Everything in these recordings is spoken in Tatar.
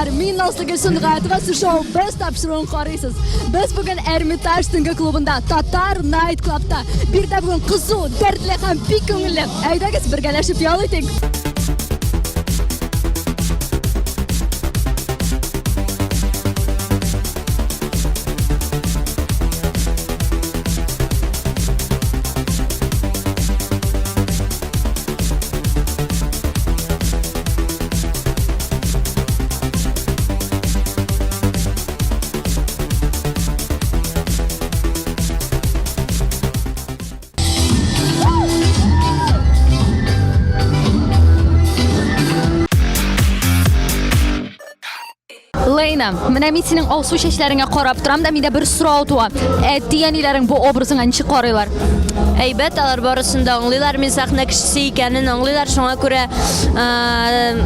дуслар, мин Назлыгөл Сөнгатова, сез шоу Без тапшыруын карыйсыз. Без бүген Эрмитаж төнге клубында, Татар Найт Клабта. Биредә бүген кызу, дәртле һәм бик күңелле. Әйдәгез, бергәләшеп ял итик. Лейна, менә мин синең алсу чәчләреңә карап торам да, миндә бер сорау туа. Әти-әниләрең бу образыңа ничек карыйлар? Әйбәт, алар барысын да аңлыйлар, мин сәхнә кешесе икәнен аңлыйлар, шуңа күрә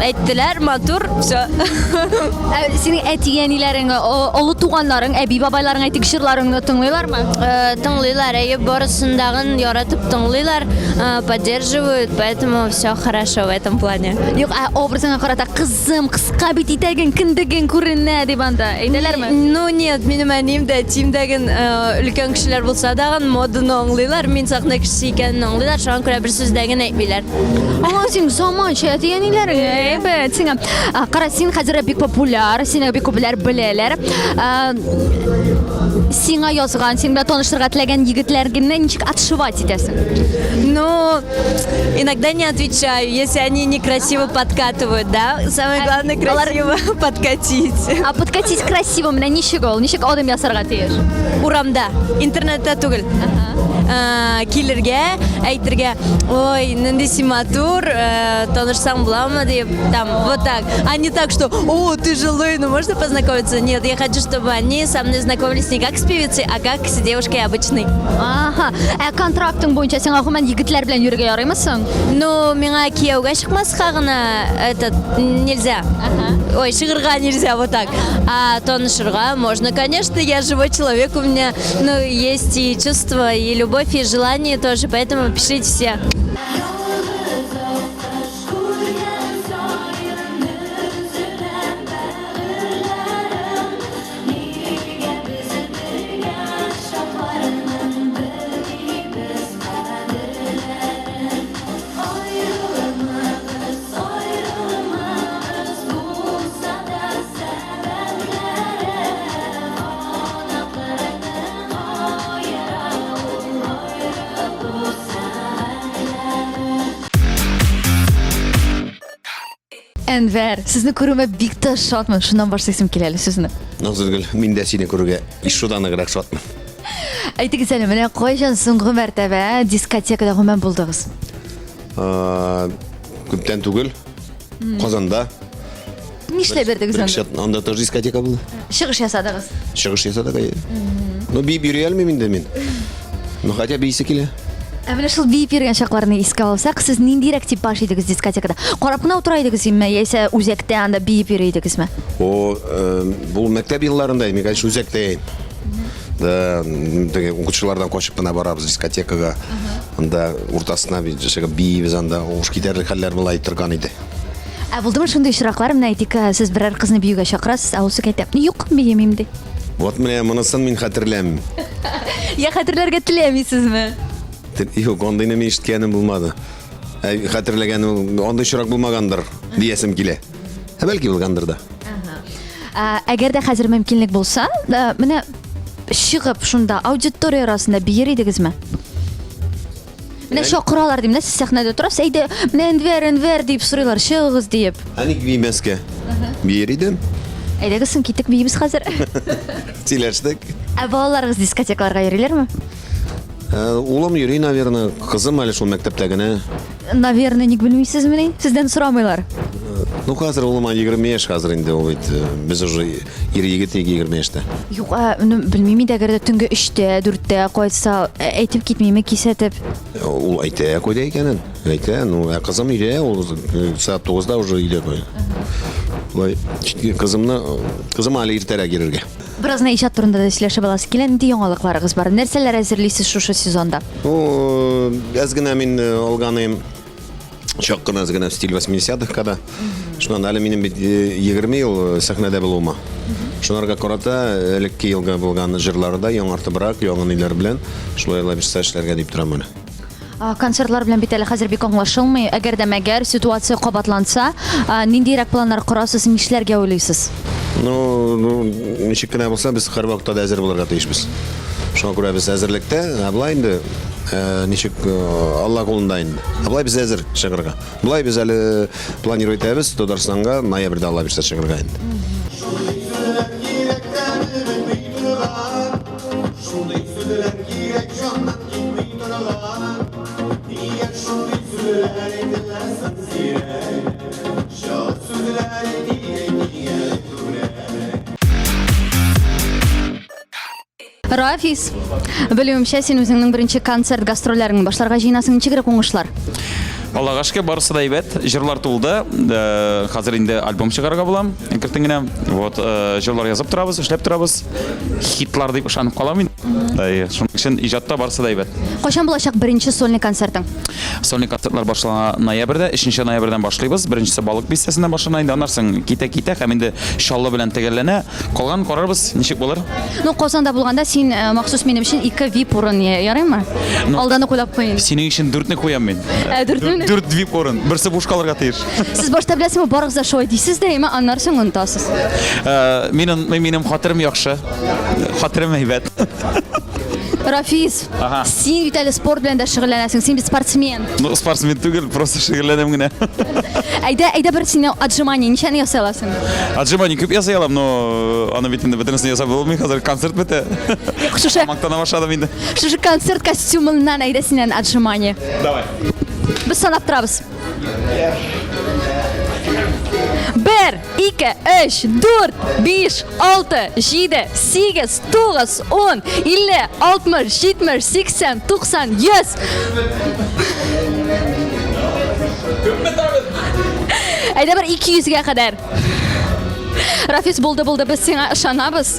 әйттеләр, матур, все. Ә синең әти-әниләрең, олы туганнарың, әби-бабайларың әйтик, җырларыңны тыңлыйлармы? Тыңлыйлар, әйе, барысын дагын яратып тыңлыйлар, поддерживают, поэтому все хорошо в этом плане. Юк, ә образыңа карата кызым, кыска бит итәгең, кендегең күренә дип анда әйтәләрме? Ну нет, минем әнием дә, әтием дә ген өлкән кешеләр булса дагын моданы аңлыйлар, мин сәхнә кешесе икәнен аңлыйлар, шуңа күрә бер сүз дә генә әйтмиләр. Аңа син заманча әти-әниләрең, әйбәт сиңа. Кара, син хәзер бик популяр, сине бик күпләр беләләр. Сиңа язган, синең белән танышырга теләгән егетләргә ничек отшивать итәсең? Ну, Иногда не отвечаю, если они некрасиво подкатывают, да? Самое главное красиво подкатить. А подкатить красиво менә ничек ул? Ничек адым ясарга тиеш? Урамда, интернетта түгел. Э, килергә, әйтергә, ой, нинди син матур, э, танышсаң буламы дип, там, вот так. А не так, что, о, ты же Лейна, можно познакомиться? Нет, я хочу, чтобы они со мной знакомились не как с певицей, а как с девушкой обычной. Ага. Ә контрактың буенча сиңа гомумән егетләр белән йөрергә ярыймы соң? Ну, миңа кияүгә чыкмаска гына этот нельзя. Ага. Ой, чыгырга нельзя вот так. А танышырга можно, конечно, я живой человек, у меня, ну, есть и чувства, и любовь, и желание тоже, поэтому пишите все. Әнвәр, сезне күрүемә бик тә шатмын. Шуннан башлыйсым килә әле сүзне. Назгөл, мин дә сине күрүгә шудан ныграк шатмын. Әйтегез әле, менә кайчан соңгы мәртәбә дискотекада гомумән булдыгыз? Күптән түгел. Казанда. Нишләп йөрдегез анда? Анда тоже дискотека булды. Чыгыш ясадыгыз. Чыгыш ясадык, әйе. Ну, биеп йөри алмыйм инде мин. Ну, хотя биисе килә. Ә менә шул биеп йөргән чакларны искә алсак, сез ниндирәк типаж идегез дискотекада? Карап кына утыра идегезме, яисә үзәктә анда биеп йөри идегезме? О, э, бу мәктәп елларында, мин, конечно, үзәктә идем. Да, теге укытучылардан качып кына барабыз дискотекага. Анда уртасына бит чыгып биибез анда, уш китәрлек хәлләр була торган иде. Ә булдымы шундый очраклар, менә әйтик, э, сез берәр кызны биюгә чакырасыз, ә ул сүк әйтә, юк, биемим ди. Вот менә монысын мин хәтерләмим. Я хәтерләргә теләмисезме? Юк, андыйны мин ишеткәнем булмады. Ә хәтерләгәнем андый очрак булмагандыр диясем килә. Ә бәлки булгандыр да. Ә, әгәр дә хәзер мөмкинлек булса, менә чыгып шунда аудитория арасында биер идегезме? Менә чакыралар дим, сез сәхнәдә торасыз, әйдә, менә Әнвәр, Әнвәр дип сорыйлар, чыгыгыз диеп. Ә ник биемәскә? Биер идем. Әйдәгез соң киттек биибез хәзер. Сөйләштек. Ә балаларыгыз дискотекаларга йөриләрме? Э, улым йөри, наверное, кызым әле шул мәктәптә генә. Наверное, ник белмисезмени? Сездән сорамыйлар. Ну, хәзер улыма 20 яшь хәзер инде ул бит. Э, без уже ир егет 20 яшьтә. Юк, ә, ну, белмим инде, әгәр дә төнге 3-тә, 4-тә кайтса, ә, әйтеп китмиме, кисәтеп? Э, ул әйтә кайда икәнен. Әйтә, ну, ә кызым өйдә, ул э, сәгать 9-да уже өйдә. Болай, кызымны, кызым әле иртәрәк йөрергә. Бераз гына иҗат турында да сөйләшеп аласы килә. Нинди яңалыкларыгыз бар? Нәрсәләр әзерлисез шушы сезонда? Ну, әз генә мин э, алганым. Чак кына әз генә стиль 80-х когда. Шуннан әле минем бит 20 ел сәхнәдә булуыма. Шунарга карата элекке елга булган җырлары да яңартыбрак, яңа ниләр белән шулай лабишса эшләргә дип торам әле. Концертлар белән бит әле хәзер бик аңлашылмый. Әгәр дә мәгәр ситуация кабатланса, ниндирәк планнар корасыз, нишләргә уйлыйсыз? Ну, ну, ничек кенә булса, без һәрвакытта да әзер булырга тиешбез. Шуңа күрә без әзерлектә, ә болай инде ничек Алла кулында инде. Ә болай без әзер чыгарга. Болай без әле планировать итәбез Татарстанга ноябрьдә Алла бирсә чыгарга инде. Шундый сүзләр кирәк җаннан китми торган. Нигә шундый сүзләр әйтелә соң сирәк? Җылы сүзләр әйтик, әйтик күбрәк. Рафис, белүемчә, син үзеңнең беренче концерт гастрольләреңне башларга җыенасың. Ничегрәк уңышлар? Аллага шөкер, барысы да әйбәт. Җырлар тулды. Хәзер инде альбом чыгарырга булам. Әкрен генә. Вот, җырлар язып торабыз, эшләп торабыз. Хитлар дип ышанып калам инде. Әйе, шуның өчен иҗатта барысы да әйбәт. Кайчан булачак беренче сольный концертың? Сольный концертлар башлана ноябрьдә, 3 ноябрьдән башлыйбыз. Беренчесе Балык бистәсеннән башлана инде, аннан соң китә-китә һәм инде Чаллы белән төгәлләнә. Калган карарбыз, ничек булыр. Ну, Казанда булганда син э, махсус минем өчен ике VIP урын ярыймы? Ну, Алдан ук уйлап куйын. Синең өчен дүртне куям мин. Ә, дүртне? Дүрт VIP урын. Берсе буш калырга тиеш. Сез башта беләсезме, барыгыз да шулай дисез дә, әмма аннары соң онытасыз. Э, минем минем хәтерем яхшы. Хәтерем әйбәт. Рафис, Ага. син бит әле спорт белән дә шөгыльләнәсең, син бит спортсмен. Ну, спортсмен түгел, просто шөгыльләнәм генә. Әйдә, әйдә бер сине отжимание ничәне ясый аласың? Отжимание күп ясый алам, но э, аны бит инде бөтенесен ясап булмый, хәзер концерт бетә. Юк, шушы Мактана башладым инде. шушы концерт костюмыннан әйдә синнән отжимание. Давай. Без санап торабыз. Бер, ике, өч, дүрт, биш, алты, җиде, сигез, тугыз, ун, 50, 60, 70, 80, 90, 100. Әйдә бер 200-гә кадәр. Рафис, булды, булды, без сиңа ышанабыз.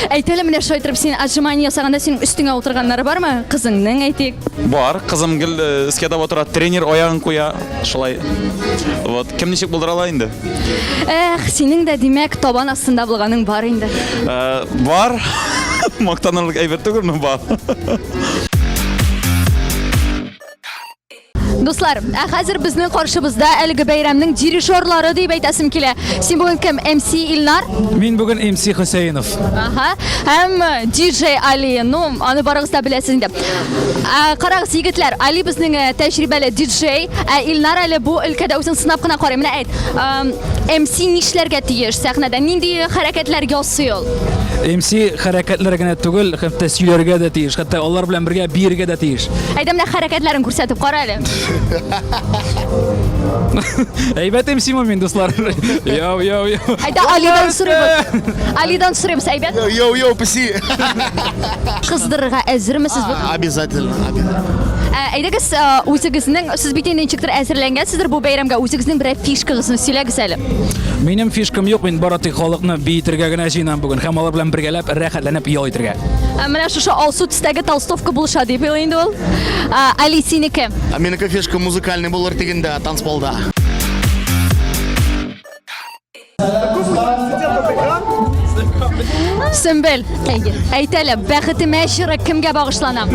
Әйт әле, менә шулай итеп син отжимание ясаганда синең өстеңә утырганнары бармы? Кызыңның әйтик. Бар, кызым гел э, өскә таба тора, тренер аягын куя, шулай. Вот, кем ничек булдыра ала инде? Эх, синең дә димәк табан астында булганың бар инде. Э, бар. Мактанырлык әйбер түгел, но бар. Дуслар, ә хәзер безнең каршыбызда әлеге бәйрәмнең дирижерлары дип әйтәсем килә. Син бүген кем? MC Илнар? Мин бүген MC Хөсәенов. Ага. Һәм DJ Али. Ну, аны барыгыз да беләсез инде. Ә, карагыз, егетләр, Али безнең э, тәҗрибәле DJ, ә Илнар әле бу өлкәдә үзен сынап кына карый. Менә әйт, MC нишләргә тиеш сәхнәдә? Нинди хәрәкәтләр ясый ул? MC хәрәкәтләр генә түгел, хәтта сөйләргә дә тиеш, хәтта алар белән бергә биергә дә тиеш. Әйдә менә хәрәкәтләрен күрсәтеп кара әле. Әйбәт MC-мы мин, дуслар? Йоу, йоу, йоу. Әйдә Алидан сорыйбыз. Алидан сорыйбыз, әйбәт. Йоу, йоу, песи. Кыздырырга әзерме сез? Обязательно, обязательно. Ә, әйдәгез, ә, үзегезнең, сез бит инде ничектер әзерләнгәнсездер бу бәйрәмгә, үзегезнең берәр фишкагызны сөйләгез әле. Минем фишкам юк, мин бары тик халыкны биетергә генә җыенам бүген һәм алар белән бергәләп рәхәтләнеп ял итергә. Ә, менә шушы алсу төстәге толстовка булыша дип уйлый инде ул. Ә, Али, синеке. Ә минеке фишка музыкальный булыр дигәндә танцполда. Сөмбел, әйт әле, бәхетемә җыры кемгә багышлана?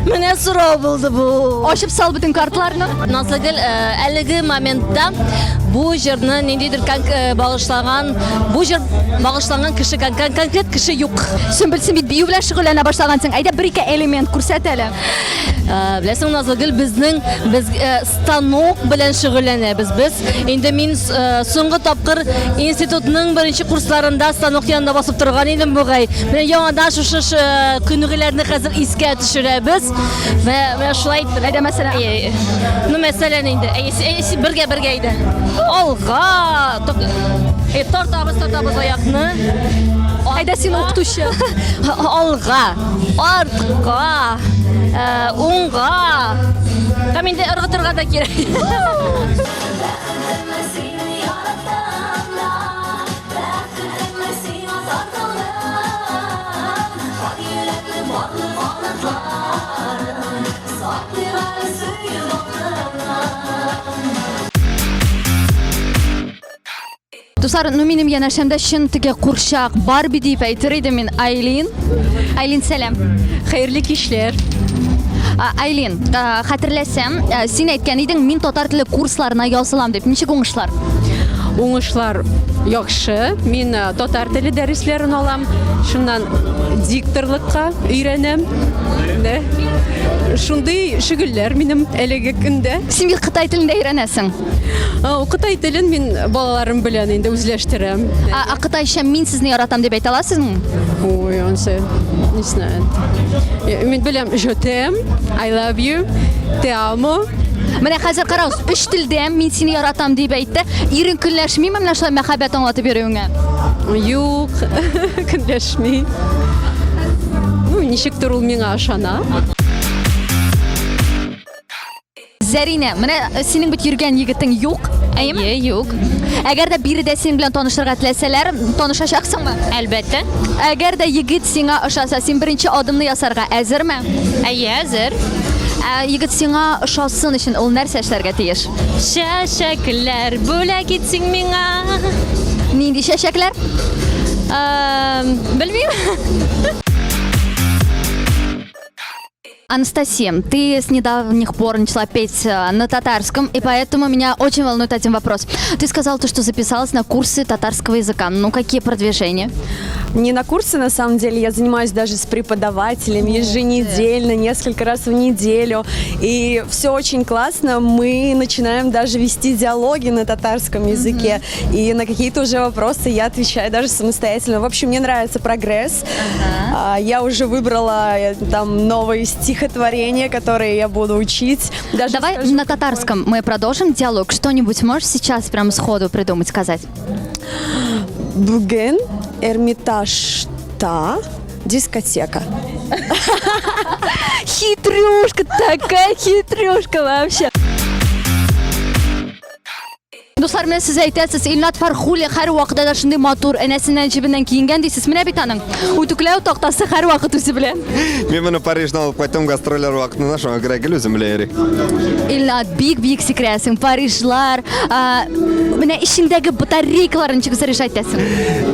Менә сорау булды бу. Ачып сал бөтен картларны. Назлыгөл, э, әлеге моментта бу җырны ниндидер э, багышлаган, бу җыр багышланган кеше конкрет кеше юк. Сөмбел, син бит бию белән шөгыльләнә башлагансың. Әйдә бер-ике элемент күрсәт әле. Э, беләсең, Назлыгөл, безнең без станок белән шөгыльләнәбез. Без инде мин соңгы тапкыр институтның беренче курсларында станок янында басып торган идем бугай. Менә яңадан шушы күнегүләрне хәзер искә төшерәбез. Менә менә шулай итеп. Әйдә, мәсәлән. Ну, мәсәлән инде. Бергә бергә әйдә. Алга. Тартабыз, тартабыз аякны. Әйдә син укытучы. Алга, артка, уңга. Һәм инде ыргытырга да кирәк. Дуслар, ну минем янәшәмдә чын теге курчак Барби дип әйтер идем мин. Айлин. Айлин, сәлам. Хәерле кичләр. Айлин, хәтерләсәм, син әйткән идең, мин татар теле курсларына язылам дип. Ничек уңышлар? Уңышлар яхшы. Мин татар теле дәресләрен алам. Шуннан дикторлыкка өйрәнәм. Да. Шундый шөгыльләр минем әлеге көндә. Син бит кытай телен дә өйрәнәсең. Кытай телен мин балаларым белән инде үзләштерәм. Ә кытайча мин сезне яратам дип әйтә аласызмы? Ой, ансы, не знаю. Мин беләм, je t'aime, I love you, te amo. Менә хәзер карагыз, өч телдә мин сине яратам дип әйтте. Ирең көнләшмиме менә шулай мәхәббәт аңлатып йөрүеңә? Юк, көнләшми. Ну, ничектер ул миңа ышана. Зәринә, менә э, синең бит йөргән егетең юк, әйеме? Әйе, юк. Әгәр дә биредә синең белән танышырга теләсәләр, танышачаксыңмы? Әлбәттә. Әгәр дә егет сиңа ошаса, син беренче адымны ясарга әзерме? Әйе, әзер. Ә егет сиңа ошасын өчен ул нәрсә эшләргә тиеш? Чәчәкләр бүләк итсең миңа. Нинди чәчәкләр? Эм, Белмим. Анастасия, ты с недавних пор начала петь э, на татарском, и поэтому меня очень волнует один вопрос. Ты сказала то, что записалась на курсы татарского языка. Ну, какие продвижения? Не на курсы, на самом деле, я занимаюсь даже с преподавателем еженедельно, несколько раз в неделю. И все очень классно. Мы начинаем даже вести диалоги на татарском языке. И на какие-то уже вопросы я отвечаю даже самостоятельно. В общем, мне нравится прогресс. А, Я уже выбрала э, там новые стихотворения, которые я буду учить. Даже Давай скажу, на татарском мы продолжим диалог. Что-нибудь можешь сейчас прям сходу придумать, сказать? Бүген Эрмитажта дискотека. Хитрюшка, такая хитрюшка вообще. Дуслар, менә сез әйтәсез, Илнат Фархуллин һәрвакытта да шундый матур, энәсеннән җебеннән киенгән дисез. Менә бит аның үтүкләү тактасы һәрвакыт үзе белән. Мин моны Париждан алып кайттым гастрольләр вакытында, шуңа күрә гел үзем белән йөри. Илнат, бик биек сикерәсең, Парижлар, а, менә эчеңдәге батарейкаларын ничек заряжать итәсең?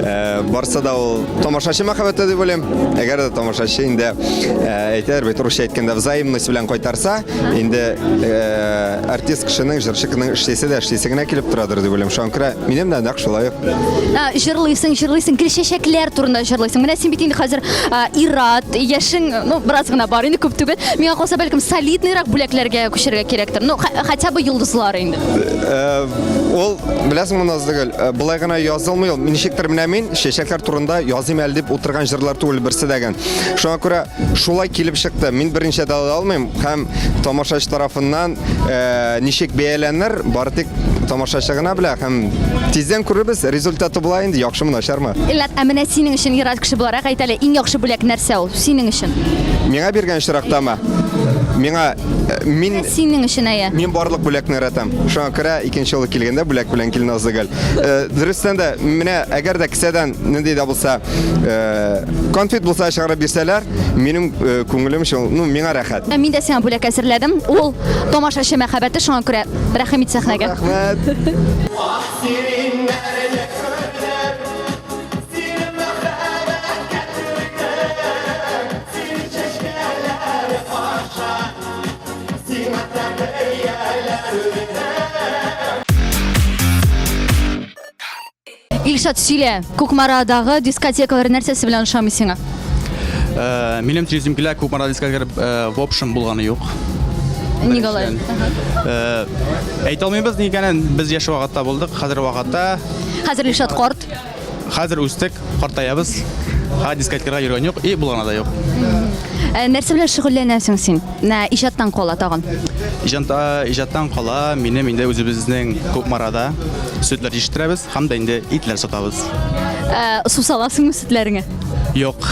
Э, Барса да ул тамашачы мәхәббәте дип уйлыйм. Әгәр дә тамашачы инде э, әйтәләр бит, русча әйткәндә взаимность белән кайтарса, Инде э, артист кешенең, җырчы кешенең эшлисе дә эшлисе генә килеп торадыр дип уйлыйм. Шуңа күрә минем дә нәкъ шулай ук. А, Җырлыйсың, җырлыйсың, гел чәчәкләр турында җырлыйсың. Менә син бит инде хәзер а, ир-ат, яшең, ну, бераз гына бар инде, күп түгел. Миңа калса, бәлкем, солидныйрак бүләкләргә күчәргә кирәктер. Ну, хотя бы йолдызлар инде. Э, ул, беләсеңме, Назлыгөл, э, болай гына язылмый ул. Ничектер менә мин чәчәкләр турында языйм әле дип утырган җырлар түгел берсе дә. Шуңа күрә Шулай килеп чыкты. Мин берничә дә ала алмыйм һәм тамашачы тарафыннан э, ничек бәяләнер, бары тик тамашачы гына белә һәм тиздән күрербез, результаты була инде, яхшымы, начармы. Илнат, ә менә синең өчен ир-ат кеше буларак әйт әле, иң яхшы бүләк нәрсә ул синең өчен? Миңа биргән очрактамы? Миңа э, мин Синең өчен, әйе. Мин барлык бүләкне яратам. Шуңа күрә икенче юлы килгәндә бүләк белән кил Назлыгөл. Э, дөрестән дә, менә әгәр дә кесәдән нинди дә булса э, конфет булса чыгарып бирсәләр, минем э, күңелем шул, ну, миңа рәхәт. Ә Мин дә сиңа бүләк әзерләдем. Ул тамашачы мәхәббәте, шуңа күрә рәхим ит сәхнәгә. Рәхмәт. Илшат, сөйлә, Кукмарадагы дискотекалар нәрсәсе белән ошамый сиңа? Э, минем телевизорым килә, Кукмара дискотекалар э, в общем булганы юк. Ник алай? Э, әйтә алмыйбыз ни икәнен. Без яшь вакытта булдык, хәзер вакытта. Хәзер Илшат карт. Хәзер үстек, картаябыз. Ха, дискотекага йөргән юк, и булганы да юк. Ә, нәрсә белән шөгыльләнәсең син? Нә, иҗаттан кала тагын. Иҗатта, иҗаттан кала минем инде үзебезнең Кукмарада сөтләр җитештерәбез һәм дә инде итләр сатабыз. Ә, су саласыңмы сөтләреңә? Юк,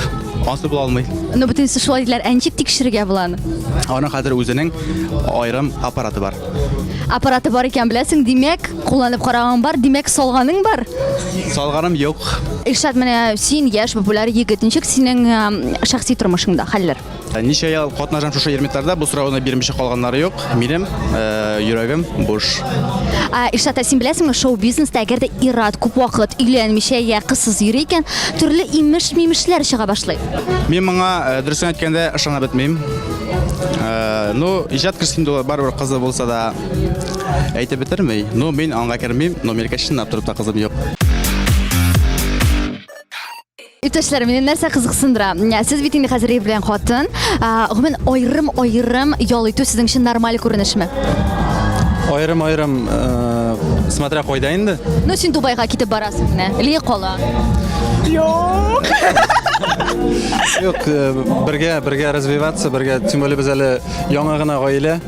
ансы була алмый. Ну, бөтенесе шулай диләр. Ә ничек тикшерергә була аны? Аның хәзер үзенең аерым аппараты бар. Аппараты бар икән, беләсең, димәк, кулланып караганың бар, димәк, салганың бар. Салганым юк. Илшат, менә син яшь, популяр егет. Ничек синең шәхси тормышыңда хәлләр? Ничә ел катнашам шушы Ермитларда, бу сорауны бирмичә калганнары юк. Минем йөрәгем буш. Илшат, ә син беләсеңме, шоу-бизнеста әгәр дә ир-ат күп вакыт өйләнмичә я кызсыз йөри икән, төрле имеш-мимешләр чыга башлый. Мин моңа, дөресен әйткәндә, ышанып бетмим. Ну, иҗат кешесе инде ул барыбер кызы булса да әйтеп бетерми. Ну, мин аңа кермим, но минеке чынлап торып та кызым юк. Иптәшләр, мине нәрсә кызыксындыра? Сез бит инде хәзер ир белән хатын. Гомумән, аерым-аерым ял итү сезнең өчен нормаль күренешме? Аерым-аерым, э, смотря кайда инде. Ну, син Дубайга китеп барасың менә. Лия кала. Юк. Юк, э, бергә, бергә развиваться, бергә, тем более без әле яңа гына гаилә.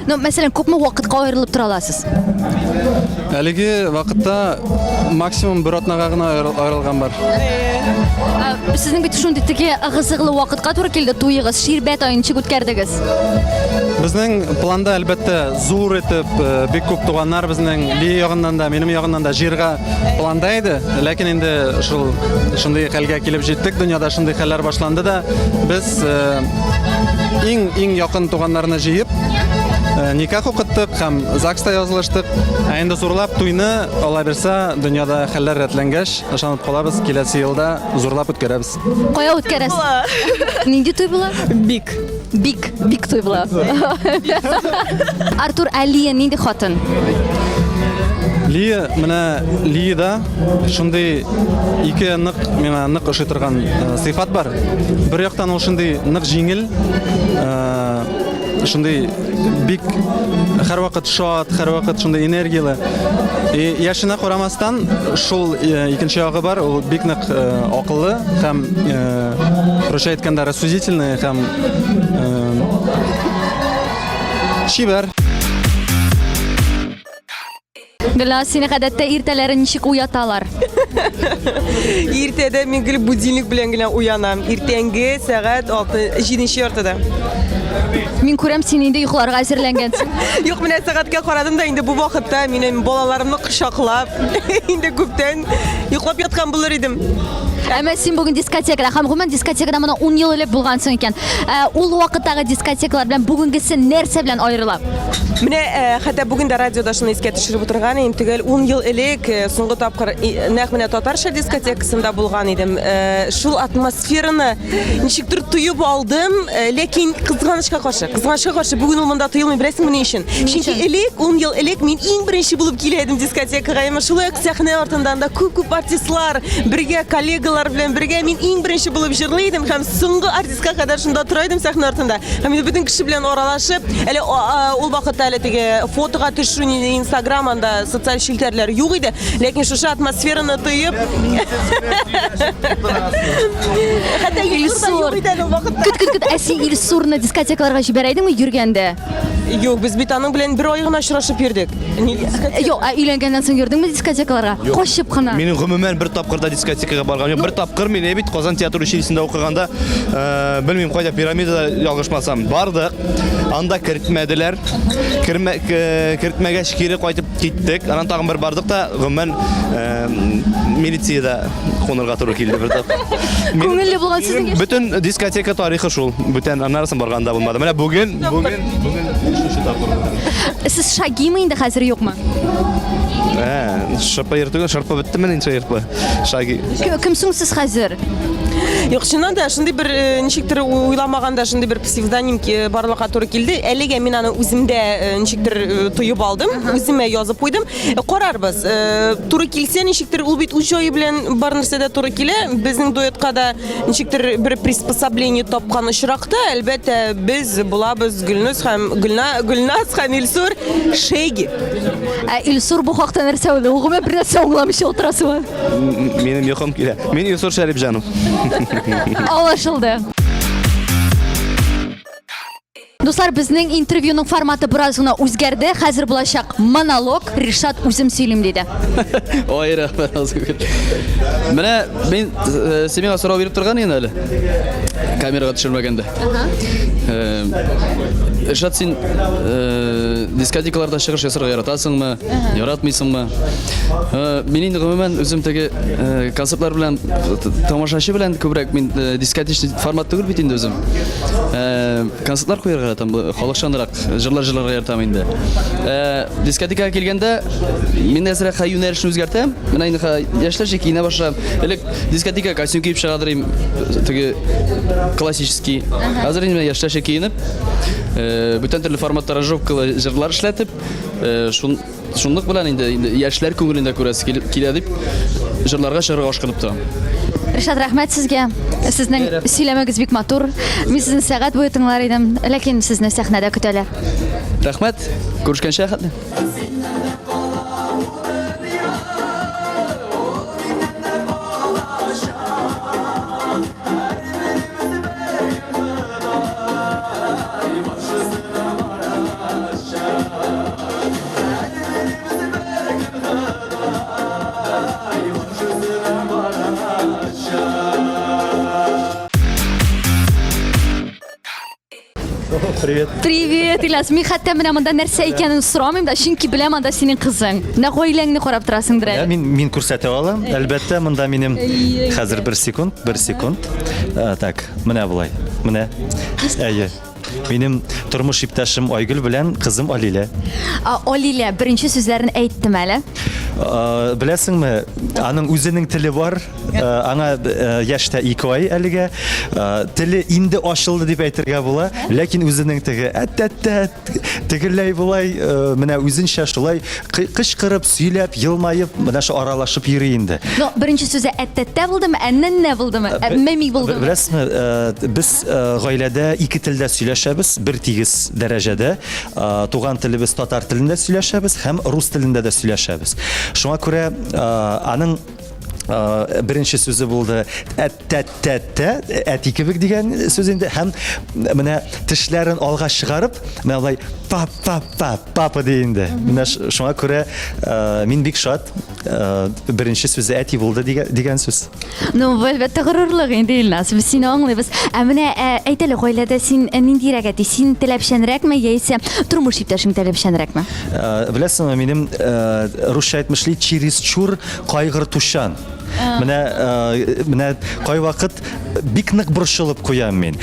Ну, мәсәлән, күпме вакытка аерылып тора аласыз? Әлеге вакытта максимум бер атнага гына аерылган бар. Сезнең бит шундый теге ыгы-зыгылы вакытка туры килде туегыз. Ширбәт аен ничек үткәрдегез? Безнең планда, әлбәттә, зур итеп, э, бик күп туганнар безнең Ли ягыннан да, минем ягыннан да җыерга планда иде. Ләкин инде шул шундый хәлгә килеп җиттек, дөньяда шундый хәлләр башланды да, без э, иң иң якын туганнарны җыеп, э, никах укыттык һәм ЗАГСта язылыштык. Ә инде зурлап туйны, алла бирсә, дөньяда хәлләр рәтләнгәч, ышанып калабыз, киләсе елда зурлап үткәрәбез. Кая үткәрәсез? Нинди туй була? Бик. Бик, бик туй була. Артур, ә Лия нинди хатын? Лия, менә Лияда шундый ике нык миңа нык ошый торган э, сыйфат бар. Бер яктан ул шундый нык җиңел, э, шундый бик һәрвакыт шат, һәрвакыт шундый энергияле. И яшенә карамастан, шул э, икенче ягы бар, ул бик нык э, акыллы һәм э, русча әйткәндә рассудительный һәм чибәр. Гөлназ, сине гадәттә иртәләрен ничек уяталар? Иртәдә мин гел будильник белән генә уянам. Иртәнге сәгать 6, 7 яртыда. Мин күрәм, син инде йокларга әзерләнгәнсең. Юк, менә сәгатькә карадым да инде бу вакытта минем балаларымны кочаклап, инде күптән йоклап яткан булыр идем. Әмма син бүген дискотекада һәм гомумән дискотекада моны 10 ел элек булгансың икән. Ә, ул вакыттагы дискотекалар белән бүгенгесе нәрсә белән аерыла? Менә э, хәтта бүген дә радиода шуны искә төшереп утырган идем. Төгәл 10 ел элек э, соңгы тапкыр нәкъ менә татарча дискотекасында булган идем. Э, шул атмосфераны ничектер тоеп алдым, ләкин кызганычка каршы, кызганычка каршы бүген ул монда тоелмый, беләсеңме ни өчен? Чөнки элек, 10 ел элек мин иң беренче булып килә идем дискотекага. Әмма шулай ук сәхнә артында анда күп-күп артистлар, бергә коллегалар белән бергә мин иң беренче булып җырлый идем һәм соңгы артистка кадәр шунда тора идем сәхнә артында. Һәм инде бөтен кеше белән аралашып, әле ул вакытта әле теге фотога төшү, Инстаграм анда социаль челтәрләр юк иде. Ләкин шушы атмосфераны тоеп, хәтта Илсур да юк иде әле ул вакытта. Көт, көт, көт, ә син Илсурны дискотекаларга җибәрә идеңме йөргәндә? Юк, без бит аның белән бер ай гына очрашып йөрдек. Юк, ә өйләнгәннән соң йөрдеңме дискотекаларга? Качып кына. Минем гомумән бер тапкыр да дискотекага барган юк. Бер тапкыр мин бит Казан театр училищесында укыганда, э, белмим кайда, пирамидада ялгышмасам, бардык. Анда кертмәделәр. Кермә, кертмәгәч кире кайтып киттек. Аннан тагын бер бардык та, гомумән, э, милициядә кунырга туры килде бер тапкыр. Күңелле булган сезнең яшь. Бөтен дискотека тарихы шул. Бүтән аннарысын барганда булмады. Менә бүген, бүген, бүген өченче тапкыр. Сез шагимы инде хәзер юкмы? Ә, шырпы йөртүгә шырпы беттеме инде шырпы? Шаги. Кем соң сез хәзер? Юк, чыннан да шундый бер э, ничектер уйламаганда шундый бер псевдоним э, барлыкка туры килде. Әлегә мин аны үземдә э, ничектер тоеп алдым, үземә язып куйдым. Карарбыз. Туры килсә, ничектер ул бит үз җае белән бар нәрсә дә туры килә. Безнең дуэтка да ничектер бер приспособление тапкан очракта, әлбәттә, без булабыз Гөлназ һәм Гөлна, Гөлназ һәм Илсур Шеги. Ә Илсур бу хакта нәрсә уйлый? Ул гомумән бер нәрсә аңламыйча утыра сыман. Минем йокым килә. Мин Илсур Шәрипҗанов. Аңлашылды. Дуслар, безнең интервьюның форматы бераз гына үзгәрде. Хәзер булачак монолог. Ришат үзем сөйлим диде. Ой, рәхмәт, Назгөл. Менә мин э, син миңа сорау биреп торган идең әле. Камерага төшермәгәндә. Э, Ришат, син э, дискотекаларда чыгыш ясарга яратасыңмы, яратмыйсыңмы? Э, Мин инде гомумән үзем теге э, концертлар белән тамашачы белән күбрәк мин э, дискотечный формат түгел бит инде үзем. Э, концертлар куярга яратам, халыкчанрак җырлар җырларга яратам инде. Э, дискотекага килгәндә, мин әзрәк хәй юнәлешен үзгәртәм. Менә инде яшьләрчә киенә башлап. Элек дискотека костюм киеп чыгадыр идем, теге классический. Хәзер инде яшьләрчә киенеп, э, бүтән төрле форматта аранжировкалы җырлар эшләтеп, шун Шунлык белән инде, инде яшьләр күңелендә күрәсе килә дип җырларга чыгарга ашкынып торам. Ришат, рәхмәт сезгә. Сезнең сөйләмегез бик матур. Мин сезне сәгать буе тыңлар идем, ләкин сезне сәхнәдә көтәләр. Рәхмәт. Күрешкәнчә хәтле. Привет. Привет, Ильяс. Мин хәтта менә монда нәрсә икәнен сорамыйм да, чөнки беләм анда синең кызың. Менә гаиләңне карап торасыңдыр әле. Мин мин күрсәтә алам. Әлбәттә, монда минем хәзер бер секунд, бер секунд. Э, так, менә болай. Менә. Әйе. Минем тормыш иптәшем Айгөл белән кызым Алилә. Алилә беренче сүзләрен әйттем әле. Беләсеңме, аның үзенең теле бар. Аңа яшьтә 2 ай әлегә. Теле инде ачылды дип әйтергә була, ләкин үзенең теге әттәттә тегеләй болай менә үзенчә шулай кычкырып, сөйләп, елмаеп, менә шу аралашып йөри инде. Но беренче сүзе әттәттә булдымы, әннәннә булдымы, мәми булдымы? Беләсезме, без гаиләдә ике телдә сөйләшәбез, бер тигез дәрәҗәдә. Туган телебез татар телендә сөйләшәбез һәм рус телендә дә сөйләшәбез. Шуңа күрә аның беренче сүзе булды әттәттәттә, әти кебек дигән сүз инде һәм менә тешләрен алга чыгарып, менә болай па па па папа ди инде. Менә шуңа күрә мин бик шат. Беренче сүзе әти булды дигән сүз. Ну, бу әлбәттә горурлык инде, Илназ. Без сине аңлыйбыз. Ә менә әйт әле, гаиләдә син ниндирәк әти? Син таләпчәнрәкме яисә тормыш иптәшең таләпчәнрәкме? Беләсеңме, минем русча әйтмешли чересчур кайгыртучан. Менә менә кайвакыт бик нык борчылып куям мин.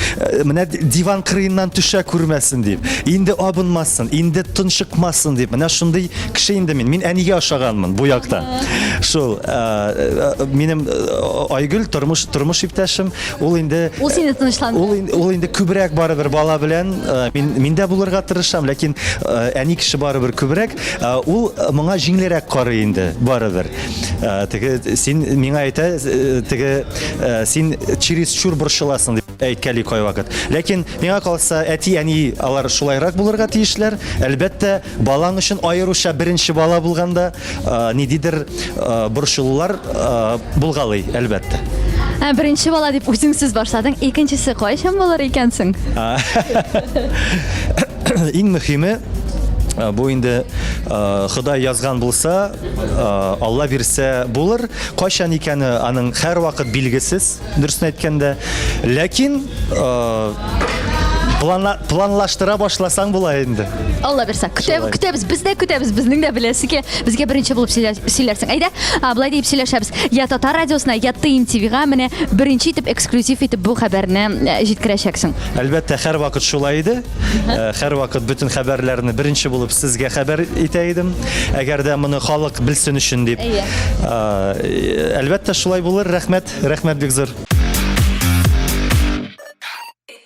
Менә диван кырыеннан төшә күрмәсен дип, инде абынмасын, инде тончыкмасын дип. Менә шундый кеше инде мин. Мин әнигә ошаганмын бу яктан. Шул минем Айгөл тормыш тормыш иптәшем, ул инде Ул сине тынычландыра. Ул ул инде күбрәк барыбер бала белән мин мин дә булырга тырышам, ләкин әни кеше барыбер күбрәк. Ул моңа җиңелрәк карый инде барыбер. Э, теге син миңа әйтә, э, теге э, син чересчур борчыласың дип әйткәли кайвакыт. Ләкин миңа калса, әти-әни алар шулайрак булырга тиешләр. Әлбәттә, балаң өчен аеруча беренче бала булганда, ниндидер борчылулар булгалый, әлбәттә. Ә, беренче бала дип үзең сүз башладың. Икенчесе кайчан булыр икәнсең? Иң мөһиме, бу инде Ходай язган булса, Алла бирсә булыр. Кайчан икәне аның һәрвакыт билгесез, дөресен әйткәндә. Ләкин планла, планлаштыра башласаң була инде. Алла бирсә, көтә, көтәбез, без дә көтәбез, безнең дә беләсе килә. Безгә беренче булып сөйләрсең. Әйдә, болай дип сөйләшәбез. Я Татар радиосына, я ТМ ТВга менә беренче итеп эксклюзив итеп бу хәбәрне җиткерәчәксең. Әлбәттә, һәрвакыт шулай иде. Э, һәрвакыт бөтен хәбәрләрне беренче булып сезгә хәбәр итә идем. Әгәр дә моны халык белсен өчен дип. Э, әлбәттә, шулай булыр. Рәхмәт, рәхмәт бик зур.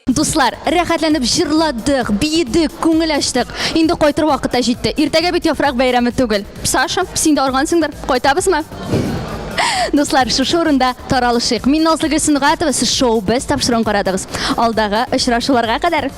Дуслар, рәхәтләнеп җырладык, биедек, күңел ачтык. Инде кайтыр вакыт та җитте. Иртәгә бит яфрак бәйрәме түгел. Саша, син дә аргансыңдыр. Кайтабызмы? Дуслар, шушы урында таралышыйк. Мин Назлыгөл Сөнгатова, сез шоу без тапшыруын карадыгыз. Алдагы очрашуларга кадәр.